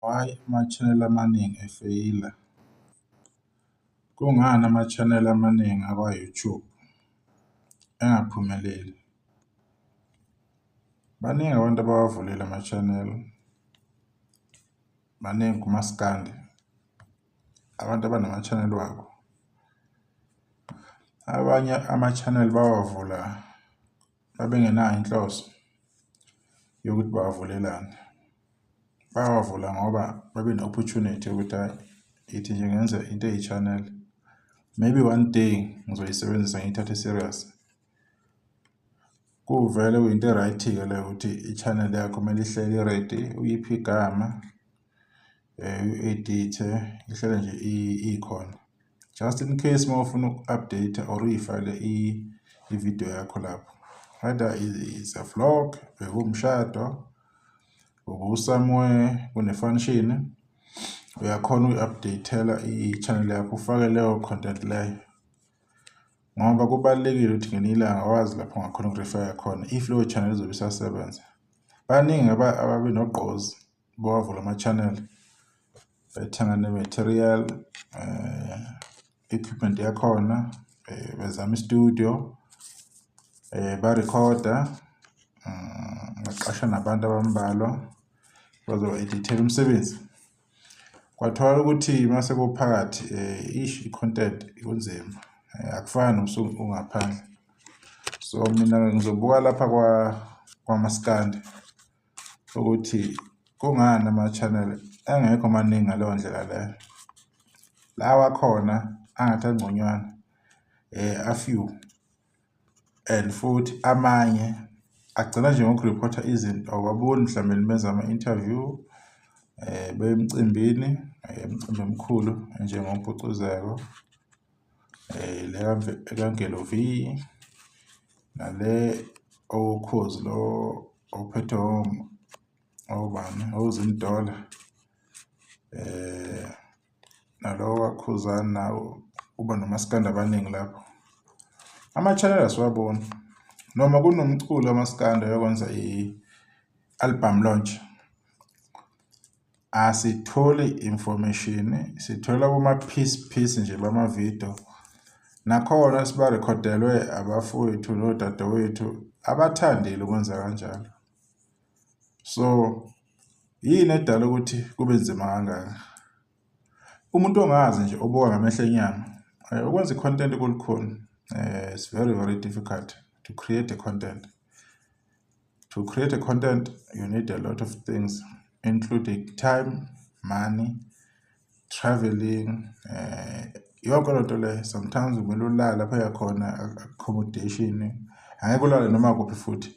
Why ama-channel amaningi efeyila? Kungani ama-channel amaningi akwa-YouTube engaphumeleli? Baningi abantu abawavulile ama-channel, baningi kumaskandi abantu abanama-channel wabo. Abanye ama-channel bawavula babengenayo inhloso yokuthi bawavulelani. Bawavula ngoba babe ne-opportunity yokuthi hhayi, ithi nje ngenze into eyi-channel, maybe one day ngizoyisebenzisa ngiyithathe serious. Kuvele kuyinto e-right-ke leyo ukuthi i-channel yakho kumele ihlale i-ready, uyiphe igama, uyi-edit-e, ihlale nje ikhona. Just in case uma ufuna uku-update-a or uyifake i-video yakho lapho. Whether it's a vlog, bekuwumshado, ubu-somewhere kune-function, uyakhona ukuyi-update-ela i-channel yakho ufake leyo content leyo. Ngoba kubalulekile ukuthi ngelinye ilanga wazi lapho ongakhona uku-refer-a khona if leyo channel izobe isasebenza. Baningi ababe nogqozi bawavula ama-channel, bethenga ne-material, equipment yakhona, bezama i-studio, barekhoda, baqasha nabantu abambalwa bazoba-edit-ela umsebenzi. Kwatholakala ukuthi mase kuphakathi ish, i-content kunzima, akufani nokusuke ungaphandle. So mina ngizobuka lapha kwamaskandi ukuthi kungani ama-channel engekho maningi ngaleyo ndlela leyo. Lawa akhona angathi angconywana a-few and futhi amanye agcina nje ngokurephotha izinto, awubaboni mhlawumbe benza ama-interview beye emcimbini, imicimbi emikhulu enjengoMpucuzeko, le kaNgelo V, nale oWukhozi lo ophethwe obani, oZimdollar, nalo kaKhuzani nawo uba nomaskandi abaningi lapho. Ama-channel asiwaboni noma kunomculo kamaskandi oyokwenza i-album launch, asitholi information, sithola kuma-piece piece nje bama-video. Nakhona sibarekhodelwe abafowethu nodadewethu abathandile ukwenza kanjalo. So yini edala ukuthi kube nzima kangaka? Umuntu ongazi nje obuka ngamehlo enyama, ukwenza i-content kulukhuni, it's very very difficult to create a content. To create a content you need a lot of things, including time, money, travelling, yonke loo nto leyo. Sometimes kumele ulale lapho oya khona, accommodation, angeke ulale noma kuphi futhi.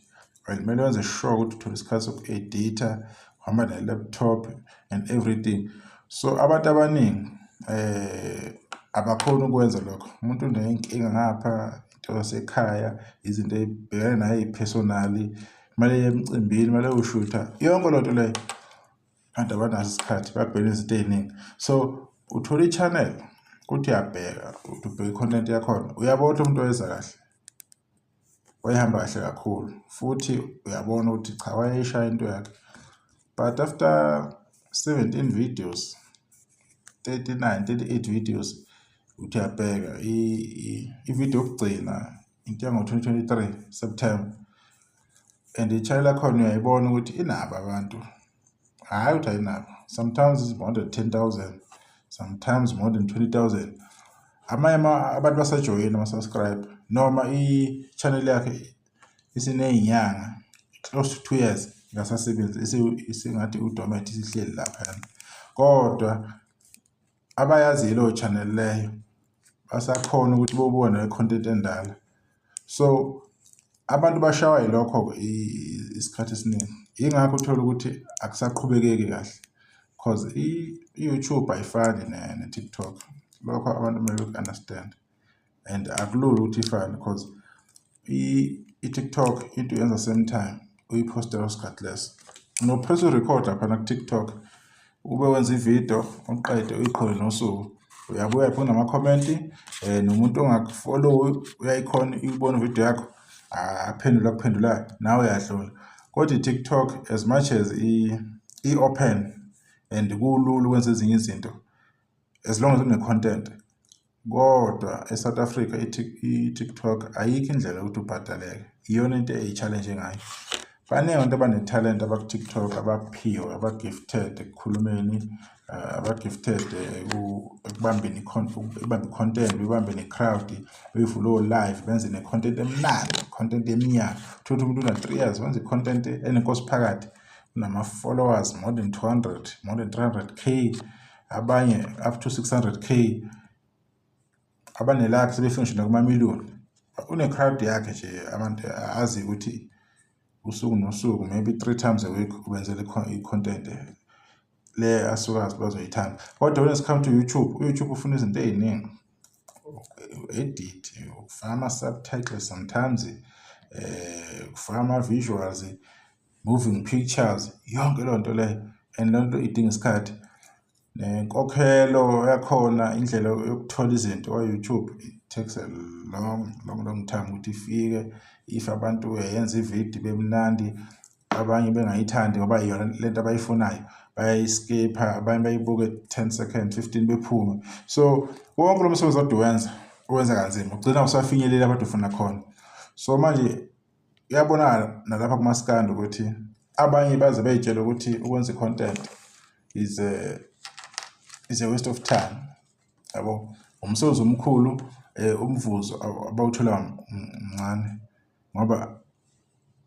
And kumele wenze sure ukuthi uthola isikhathi soku-edit-a, uhamba ne-laptop and everything. So abantu abaningi abakhoni ukwenza lokho. Umuntu uney'nkinga ngapha, into zasekhaya, izinto ey'bhekene naye ey'personally, kumele eye emcimbini, kumele ayoshutha, yonke loo nto leyo. Abantu abanaso isikhathi, babhekene nezinto ey'ningi. So uthola i-channel, uthi uyabheka, uthi ubheka i-content yakhona, uyabona ukuthi umuntu wayenza kahle, wayehamba kahle kakhulu futhi uyabona ukuthi cha, wayeyishaya into yakhe. But after 17 videos, 39, 38 videos, uthi uyabheka i-video yokugcina into yango-2023 September, and i-channel yakhona uyayibona ukuthi inabo abantu, hhayi ukuthi ayinabo, sometimes it's more than 10,000, sometimes more than 20,000. Amanye abantu basajoyina ama-subscribe noma i-channel yakhe isiney'nyanga close to 2 years ingasasebenzi, isingathi u-dormant, isihleli laphayana, kodwa abayaziyo leyo channel leyo basakhona ukuthi bobone le content endala. So abantu bashawa yilokho isikhathi esiningi, yingakho uthola ukuthi akusaqhubekeki kahle, cause i-YouTube ayifani ne-TikTok. Lokho abantu kumele beku-understand and akulula ukuthi ifane, cause i-TikTok into uyenza same time uyiphoste sikhathi leso. Uno-press u-record laphana ku-TikTok, ube wenza ividiyo, uqede uyiqhole nosuku, uyabuya kunama-comment, nomuntu ongaku-follow-i uyayikhona uyibona ividiyo yakho, aphendule akuphendulayo, nawe uyadlula. Kodwa i-TikTok, as much as i-open And kulula ukwenza ezinye izinto as long as une-content. Kodwa e-South Africa i-TikTok ayikho indlela yokuthi ubhadaleke. Iyona into eyi-challenge ngayo. Baningi abantu abanethalente abaku-TikTok, abaphiwe, aba-gifted ekukhulumeni, aba-gifted ekubambeni ukubamba i-content, bebambe ne-crowd, beyivule o-live, benze ne-content emnandi, content yeminyaka. Uthole ukuthi umuntu una-3 years wenza i-content enenkosi phakathi, unama-followers more than 200, more than 300K, abanye up to 600K, abanelakhi sebefika ngisho nakumamiliyoni. Une-crowd yakhe nje, abantu azi ukuthi usuku nosuku, maybe three times a week, ubenzela i-content le asuke azi bazoyithanda. Kodwa when it come to YouTube, u-YouTube ufuna izinto ey'ningi, edit, ufaka ama-subtitles sometimes, ufaka ama-visuals, moving pictures, yonke leyo nto leyo, and leyo nto idinga isikhathi. Nenkokhelo yakhona, indlela yokuthola izinto kwa-YouTube, it takes a long, long, long time ukuthi ifike. If abantu uyayenza ividiyo ibe mnandi, abanye bengayithandi ngoba iyona lento abayifunayo, bayayi-skip-a, abanye bayibuke 10 seconds, 15, bephume. So wonke lo msebenzi ode uwenza, uwenza kanzima, ugcina usafinyelela abantu ufuna khona. So manje kuyabonakala nalapha kumaskandi ukuthi abanye baze bey'tshele ukuthi ukwenza i-content is a waste of time, yabo. Umsebenzi omkhulu, umvuzo abawuthola mncane, ngoba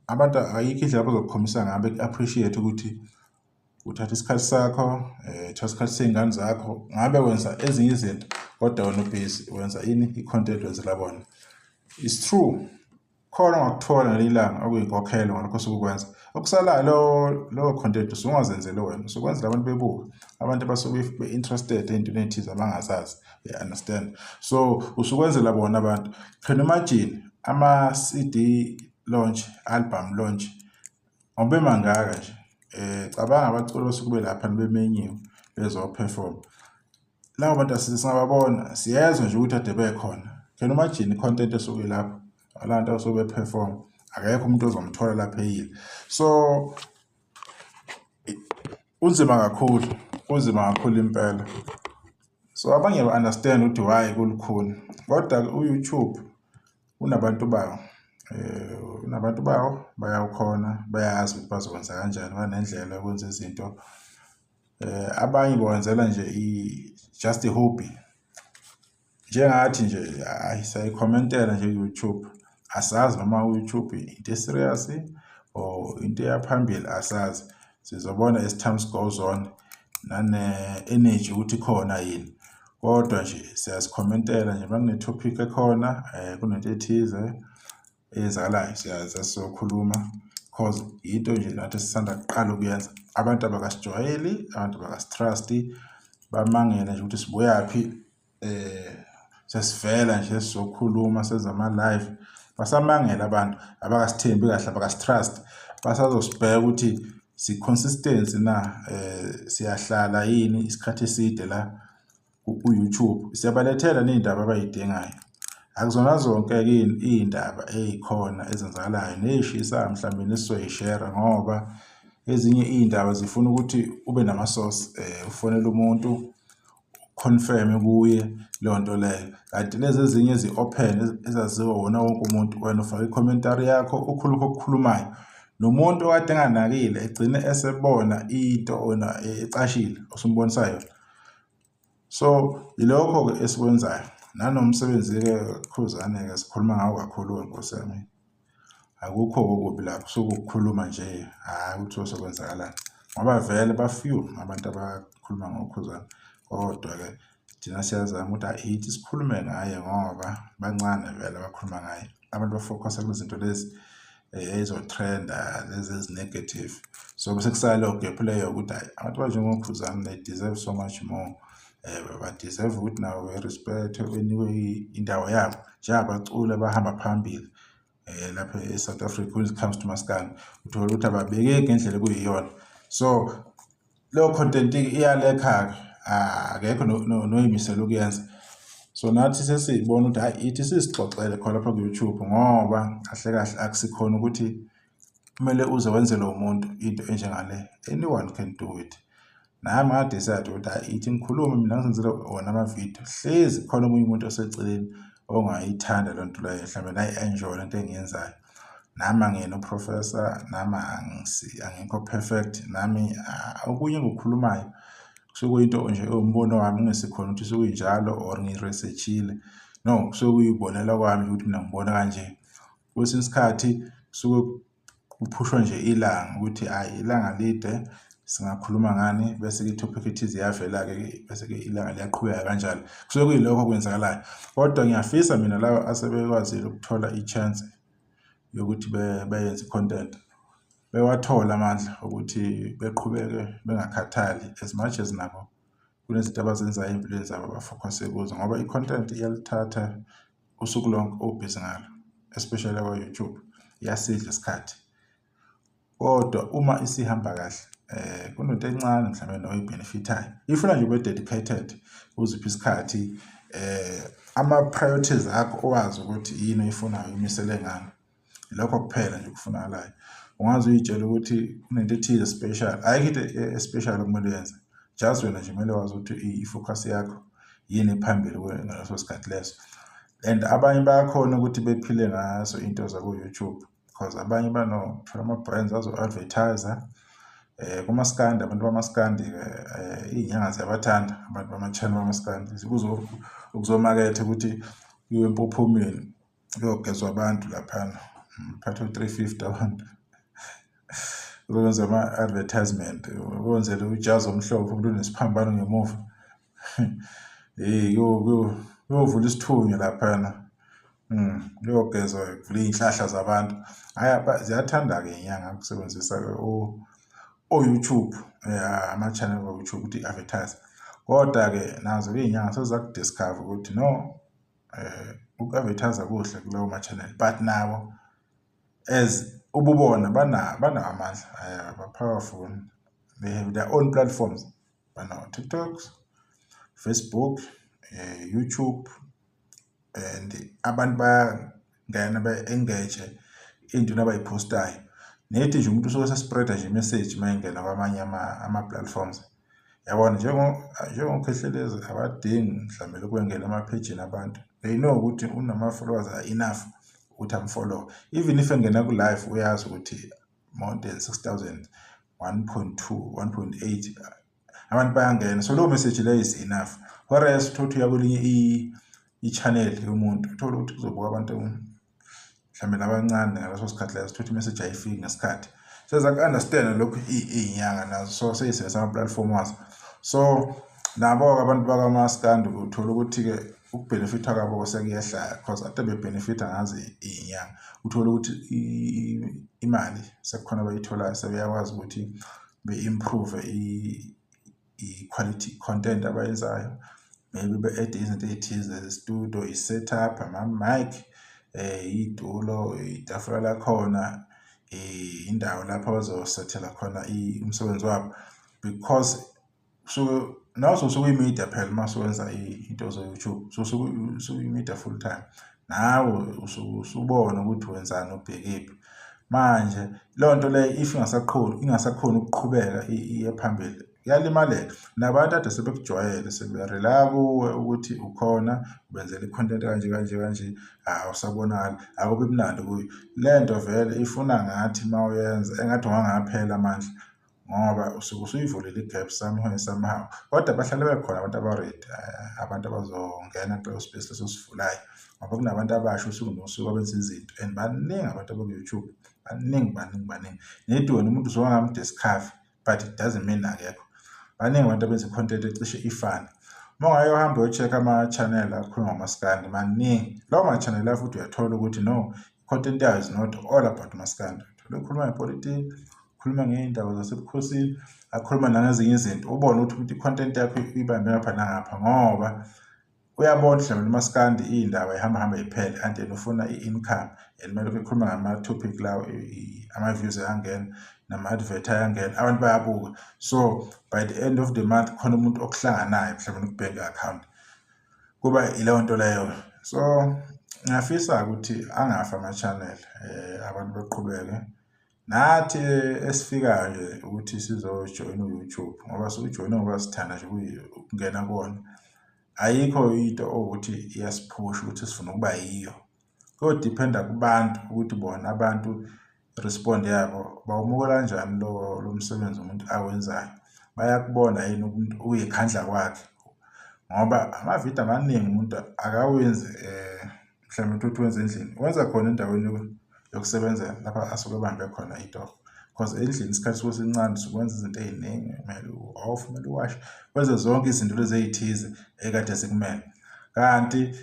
abantu ayikho indlela abazokukhombisa ngayo beku-appreciate ukuthi uthatha isikhathi sakho, uthatha isikhathi sey'ngane zakho, ngabe wenza ezinye izinto, kodwa wena ubhizi wenza ini? I-content, wenzela bona. It's true, khona ongakuthola ngelinye ilanga okuyinkokhelo ngalokho osuke ukwenza. Okusalayo, lowo content usungazenzeli wena, usukwenzela abantu bebuka, abantu abasuke be-interested ey'ntweni ey'thize abangazazi, you understand? So usukwenzela bona abantu. Can you imagine ama-CD launch, album launch, ngoba emangaka nje? Cabanga abaculi basuke belapha bemenyiwe bezo-perform. Labo bantu singababona, siyezwa nje ukuthi kade bekhona. Can you imagine i-content esuke ilapho, abantu abasuke be-perform? Akekho umuntu ozomthola lapha eyile. So kunzima kakhulu, kunzima kakhulu impela. So abanye ba-understand ukuthi why kulukhuni, kodwa u-YouTube unabantu bawo, unabantu bawo, bayawukhona, bayazi ukuthi bazokwenza kanjani, banendlela yokwenza izinto. Abanye bawenzela nje just i-hobby. Njengathi nje, hhayi, siyayi-comment-ela nje ku-YouTube, asazi noma u-YouTube into e-serious or into eyaphambili, asazi. Sizobona as times goes on, nane-energy ukuthi ikhona yini. Kodwa nje siyazi-comment-ela nje uma kune-topic ekhona, kunento ethize eyenzakalayo, siyaza sizokhuluma, cause into nje nathi esisanda kuqala ukuyenza. Abantu abakasijwayeli, abantu abakasi-trust-i, bamangele nje ukuthi sibuyaphi, sesivela nje sizokhuluma, senza ama-live. Basamangele abantu, abakasithembi kahle, abakasi-trust. Basazosibheka ukuthi si-consistency na, siyahlala yini isikhathi eside la ku-YouTube, siyabalethela ney'ndaba abay'dingayo. Akuzona zonke-ke iy'ndaba ey'khona ezenzakalayo ney'shisayo mhlawumbe nesizoyi-share-a, ngoba ezinye iy'ndaba zifuna ukuthi ube nama-source, ufonele umuntu, u-confirm-e kuye leyo nto leyo. Kanti lezi ezinye ezi-open, ezaziwa wona wonke umuntu, wena ufake i-commentary yakho, ukhulume okukhulumayo, nomuntu okade enganakile egcine esebona into wena ecashile osumbonisa yona. So ilokho-ke esikwenzayo, nanomsebenzi-ke Khuzani-ke sikhuluma ngawo kakhulu-ke, Nkosi yami. Akukho okubi lapho, kusuke ukukhuluma nje, hhayi ukuthi sekwenzakalani, ngoba vele ba-few abantu abakhuluma ngoKhuzani. Kodwa-ke thina siyazama ukuthi hhayi, ithi sikhulume ngaye ngoba bancane vele abakhuluma ngaye. Abantu ba-focus-a kulezi zinto lezi ey'zo-trend-a, lezi ezi-negative. So bese kusala leyo gap leyo ukuthi hhayi, abantu abanjengoKhuzani, they deserve so much more. Ba-deserve ukuthi nabo be-respect-we, benikwe indawo yabo njengabaculi abahamba phambili lapha e-South Africa when it comes to maskandi. Uthola ukuthi ababekeki ngendlela ekuyiyona. So leyo content iya-lack-a-ke, akekho noyimisele ukuyenza. So nathi sesiyibona ukuthi hhayi, ithi sizixoxele khona lapha ku-YouTube, ngoba kahle kahle akusikhona ukuthi kumele uze wenzele umuntu into enjengale. Anyone can do it. Nami nga-decide ukuthi hhayi, ithi ngikhulume mina ngizenzele wona amavidiyo. Hlezi khona omunye umuntu oseceleni ongayithanda leyo nto leyo, mhlawumbe nayi-enjoy-e lento engiyenzayo. Nami angiyena u-professor, nami angikho perfect, nami okunye engikukhulumayo kusuke kuyinto nje ewumbono wami kungesikhona ukuthi sekuyinjalo or ngi-research-ile. No, kusuke kuyibonela kwami ukuthi mina ngibona kanje. Kwesinye isikhathi kusuke kuphushwa nje ilanga ukuthi hhayi ilanga lide singakhuluma ngani bese-ke i-topic ethize iyavela-ke bese-ke ilanga liyaqhubeka kanjalo. Kusuke kuyilokho okwenzakalayo. Kodwa ngiyafisa mina laba asebekwazile ukuthola i-chance yokuthi beyenze i-content bewathole amandla ukuthi beqhubeke bengakhathali as much as nabo kunezinto abazenzayo ey'mpilweni zabo aba-focus-e kuzo ngoba i-content iyalithatha usuku lonke ubhizi ngalo, especially kwa-YouTube, iyasidla isikhathi. Kodwa uma isihamba kahle kunento encane mhlawumbe oyi-benefit-ayo. Ifuna nje ube dedicated, uziphe isikhathi ama-priorities akho owazi ukuthi yini oyifunayo uyimisele ngani. Ilokho kuphela nje okufunakalayo. Ungaze uy'tshele ukuthi kunento ethize special, ayikho into e-special okumele uyenze. Just wena nje kumele wazi ukuthi i-focus yakho yini ephambili ngaleso sikhathi leso. And abanye bayakhona ukuthi bephile ngazo into zaku-YouTube because abanye banothola ama-brands azo-advertise-a. Kumaskandi abantu bamaskandi-ke iy'nyanga ziyabathanda abantu bama-channel bamaskandi ukuzomaketha ukuthi kuyiwe empophomeni kuyogezwa abantu laphana, phatha u-350 abantu. Uzokwenza ama-advertisement, wenzele ujazi omhlophe umuntu unesiphambano ngemuva. Hheyi kuyovula isithunywa laphana. Kuyogezwa kuvule iy'nhlahla zabantu. Hhayi ziyathanda-ke iy'nyanga ukusebenzisa-ke o-YouTube, ama-channel ka-YouTube ukuthi i-advertise. Kodwa-ke nazo-ke iy'nyanga sezaku-discover ukuthi no, uku-advertise kuhle kulawo ma-channel but nabo as ububona banawo amandla, ba-powerful, they have their own platforms. Banawo-TikTok, Facebook, YouTube and abantu bayangena be-engage ey'ntweni abay'phostayo. Nethi nje umuntu usuke ese-spread-a nje i-message uma engena kwamanye ama-platforms. Yabona njengoKhehlelezi abadingi mhlawumbe lokuyongena emaphejini abantu. They know ukuthi unama-followers a-enough ukuthi am-follow-e. Even if engena ku-live uyazi ukuthi more than 6,000, 1.2, 1.8 abantu bayangena. So leyo message leyo is enough. Whereas uthole ukuthi uya kwelinye i-channel yomuntu uthole ukuthi kuzobuka abantu mhlawumbe nabancane ngaleso sikhathi leso, uthole ukuthi i-message ayifiki ngesikhathi. Sezaku-understand-a lokhu iy'nyanga nazo so sey'sebenzisa ama-platform wazo. So nabo-ke abantu bakamaskandi uthola ukuthi-ke uku-benefit-a kwabo sekuyehla cause ade be-benefit-a ngazo iy'nyanga. Uthole ukuthi imali sekukhona abayitholayo sebeyakwazi ukuthi be-improve i-quality content abayenzayo. Maybe be-add-e izinto ey'thize ze-studio, i-setup, ama-mic, iy'tulo, itafula lakhona, indawo lapho abazosethela khona umsebenzi wabo because kusuke nawe usuke uyi-media phela uma usuwenza into zo-YouTube, usuke uyi-media full time. Nawe usuke usubona ukuthi wenzani ubhekephi. Manje leyo nto leyo if ingasakhoni ukuqhubeka iye phambili kuyalimaleka. Nabantu ade sebekujwayele sebe-rely-a kuwe ukuthi ukhona ubenzela i-content kanje kanje kanje, awusabonakali akubi mnandi kuyo. Le nto vele ifuna ngathi uma uyenza engathi ungangaphela amandla ngoba usuke usuyivulile i-gap somewhere somehow. Kodwa bahlale bekhona abantu aba-ready, abantu abazongena kuleyo space leso osivulayo ngoba kunabantu abasha usuku nosuku abenza izinto and baningi abantu abaku-YouTube, baningi baningi baningi. Nedi wena umuntu usuke wangamu-discover but it doesn't mean akekho. Baningi abantu abenza i-content ecishe ifane. Uma ungake uhambe uyo-check-a ama-channel akhuluma ngomaskandi maningi. Lawo ma-channel lawo futhi uyathola ukuthi no, i-content yayo is not all about maskandi. Uthola ekhuluma ngepolitiki, akhuluma ngey'ndaba zasebukhosini, akhuluma nangezinye izinto. Ubone ukuthi umuntu i-content yakho uyibambe ngapha nangapha ngoba uyabona mhlawumbe umaskandi iy'ndaba y'hamba hambe y'phele and yena ufuna i-income and uma elokhu ekhuluma ngama-topic lawo ama-views ayangena nama-advert ayangena, abantu bayabuka. So by the end of the month khona umuntu okuhlanganayo mhlawumbe ku-bank account. Kuba ileyo nto leyo. So ngiyafisa ukuthi angafi ama-channel abantu beqhubeke. Nathi esifikayo nje ukuthi sizojoyina u-YouTube ngoba siwujoyine ngoba sithanda nje ukungena kuwona, ayikho into owukuthi iyasiphusha ukuthi sifuna ukuba yiyo. Kuyodiphenda kubantu ukuthi bona abantu i-respond yabo bawumukela kanjani lo msebenzi umuntu awenzayo. Bayakubona yini ukuy'khandla kwakhe ngoba amavidiyo amaningi umuntu akawenzi mhlawumbe uthole ukuthi wenza endlini, wenza khona endaweni yokusebenzela lapha asuke ebambe khona itoho. Cause endlini isikhathi suke sincane sukwenza izinto ey'ningi, kumele u-off, kumele uwashe, wenze zonke izinto lezi ey'thize ekade zikumele. Kanti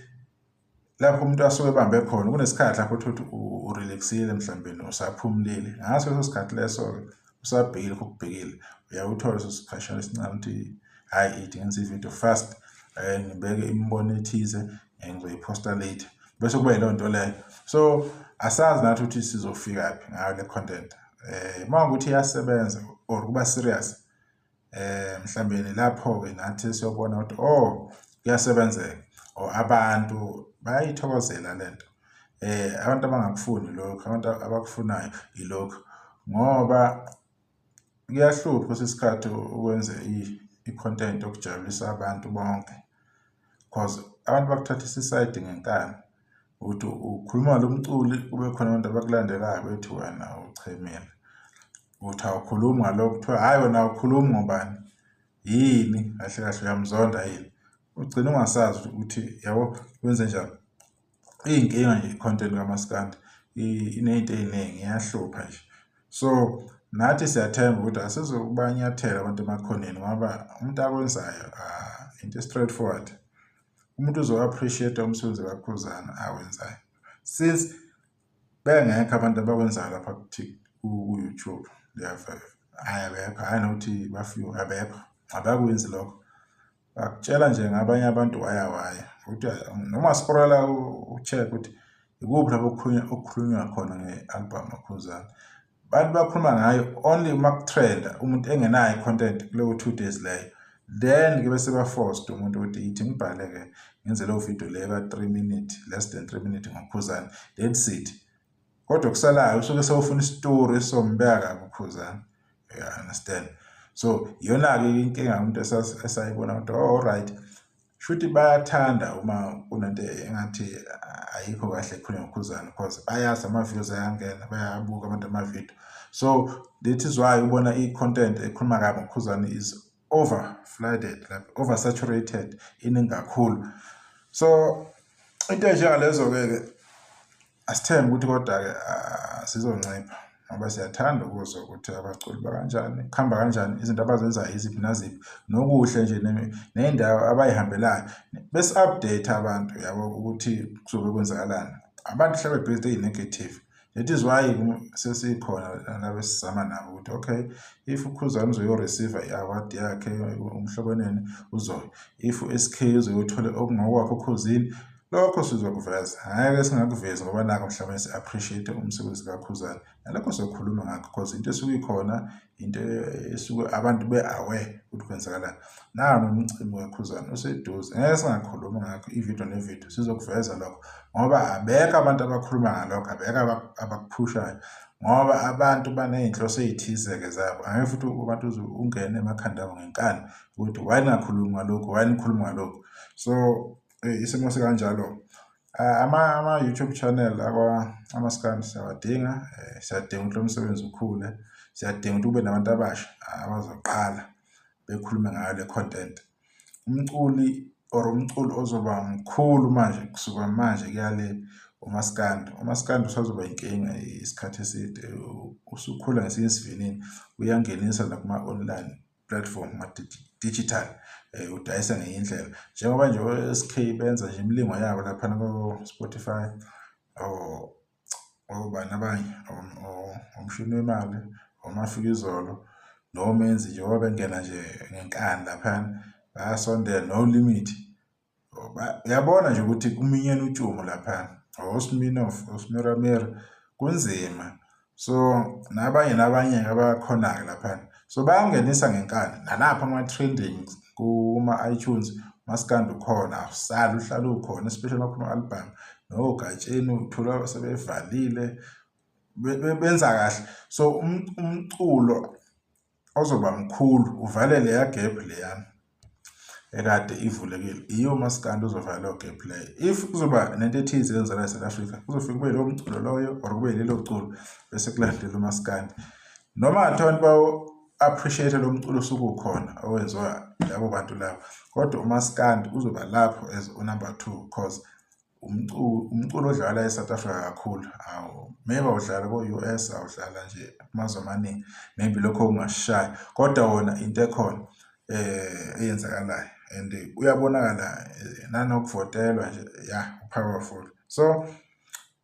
lapho umuntu asuke ebambe khona kunesikhathi lapho uthole ukuthi u-relax-ile mhlawumbe usaphumulile. Ngaso leso sikhathi leso-ke usabhekile lokhu okubhekile, uyaye uthole leso sikhashana esincane ukuthi hhayi ithi ngenze ividiyo fast ngibeke imibono ethize ngizoyiphosta later, bese kuba yileyo nto leyo. So asazi nathi ukuthi sizofikaphi ngayo le content. Uma kuwukuthi iyasebenza or kuba serious mhlambe lapho-ke nathi siyobona ukuthi oh kuyasebenzeka or abantu bayayithokozela lento. Abantu abangakufuni lokhu, abantu abakufunayo ilokhu ngoba kuyahlupha kwesinye isikhathi ukwenze i-content yokujabulisa abantu bonke cause abantu bakuthathisa isayidi ngenkani. Uthi ukhuluma ngalo mculi kube khona abantu abakulandelayo bethi wena uchemile. Uthi awukhulumi ngalokhu kuthiwa hhayi wena awukhulumi ngobani, yini kahle kahle uyamzonda yini? Ugcine ungasazi ukuthi yabo kwenzenjani. Iyinkinga nje i-content kamaskandi iney'nto ey'ningi iyahlupha nje. So nathi siyathemba ukuthi asizukubanyathela abantu emakhoneni ngoba umuntu akwenzayo into e-straight forward. Umuntu uzo-appreciate umsebenzi kaKhuzani awenzayo since bengekho abantu abakwenzayo lapha ku-YouTube, hhayi abekho, hhayi nokuthi ba-few abekho, abakwenzi lokho. Bakutshela nje ngabanye abantu waya waya ukuthi noma scroll-a u-check ukuthi ikuphi lapho okukhulunywa khona nge-album kaKhuzani. Abantu bakhuluma ngayo only uma kutrenda umuntu engenayo i-content kuleyo 2 days leyo. Then-ke bese ba-forced umuntu ukuthi ithi ngibhale-ke ngenze leyo video leyo ka-3 minute, less than 3 minute ngoKhuzani, that's it. Kodwa okusalayo usuke sewufuna isitori esizombeka kabi uKhuzani, you understand? So iyona-ke inkinga umuntu esayibona ukuthi oh alright, shuthi bayathanda uma kunento engathi ayikho kahle ekhulunywa ngoKhuzani because bayazi ama-views ayangena, bayabuka abantu amavidiyo. So that is why ubona i-content ekhuluma kabi ngoKhuzani is over flooded, like over saturated, iningi kakhulu. So into ey'njengalezo-ke ke asithembe ukuthi kodwa-ke sizoncipha ngoba siyathanda ukuzwa ukuthi abaculi bakanjani, kuhamba kanjani, izinto abazenzayo iziphi naziphi, nokuhle nje ney'ndawo abay'hambelayo besi-update abantu yabo ukuthi kuzobe kwenzakalani. Abantu hlale be-busy ey'negative. That is why sesikhona laba esizama nabo ukuthi okay, if uKhuzani uzoyo-receive-a i-award yakhe uMhlokwenene uzoya, if u-S_K uzoyothola okungokwakhe oKhozini, lokho sizokuveza. Angeke singakuvezi ngoba nakhu mhlawumbe si-appreciate umsebenzi kaKhuzani, nalokho sizokhuluma ngakho cause into esuke ikhona into esuke abantu be-aware ukuthi kwenzakalani. Nawu nomcimbi kaKhuzani useduze, ngeke singakhulumi ngakho ividiyo nevidiyo sizokuveza lokho ngoba abekho abantu abakhuluma ngalokho, abekho abakuphushayo ngoba abantu baney'nhloso ey'thize-ke zabo. Angeke futhi abantu uze ungene emakhanda abo ngenkani ukuthi why ningakhulumi ngalokhu, why nikhuluma ngalokhu. So isimo sikanjalo. Ama-YouTube channel amaskandi siyawadinga, siyadinga ukuthi lo msebenzi ukhule, siyadinga ukuthi kube nabantu abasha abazoqala bekhulume ngayo le content. Umculi or umculo ozoba mkhulu manje kusuka manje kuya le umaskandi. Umaskandi usazoba inkinga isikhathi eside, usukhula ngesinye isivinini, uyangenisa nakuma-online platform, kuma-digital, udayisa ngenye indlela. Njengoba nje o-S_K benza nje imilingo yabo laphana ko-Spotify or obani abanye oMshini Wemali, oMafikizolo noMenzi njengoba bengena nje ngenkani laphayana bayasondela no-Limit. Uyabona nje ukuthi kuminyene utshumo laphayana, oSminoff, oSmiramira kunzima. So nabanye nabanye-ke abakhona-ke laphayana. So bayangenisa ngenkani nalapha kuma-trending kuma-iTunes umaskandi ukhona awusali uhlale ukhona especially uma kuphuma i-album noGatsheni uthola sebevalile. Benza kahle. So umculo ozoba mkhulu uvale leya gap leyana ekade ivulekile, iyo umaskandi ozovala leyo gap leyo. If kuzoba nento ethize eyenzakala e-South Africa, kuzofike kube lowo mculo loyo or kube yilelo culo bese kulandela umaskandi. Noma ngathiwa abantu bawu-appreciate lo mculo osuke ukhona owenziwa labo bantu labo, kodwa umaskandi uzoba lapho as u-number 2 cause umculo odlala e-South Africa kakhulu. Awu, maybe awudlala ko-U_S, awudlala nje kumazwe amaningi, maybe lokho kungashaya, kodwa wona into ekhona eyenzakalayo and uyabonakala nanokuvotelwa nje, ya, u-powerful. So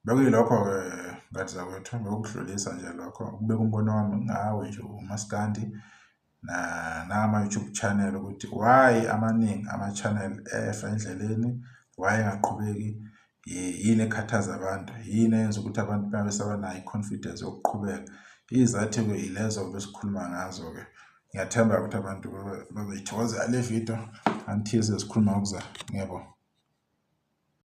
bekuyilokho-ke ngathi zakwethu, bekukudlulisa nje lokho, ukubeka umbono wami ngawe nje umaskandi nangama-YouTube channel ukuthi why amaningi ama-channel efa endleleni, why engaqhubeki, yini ekhathaza abantu, yini eyenza ukuthi abantu babe sebanayo i-confidence yokuqhubeka. Iy'zathu-ke yilezo besikhuluma ngazo-ke. Ngiyathemba ukuthi abantu bazoyithokozela le video until sesikhuluma ngokuzayo. Ngiyabonga.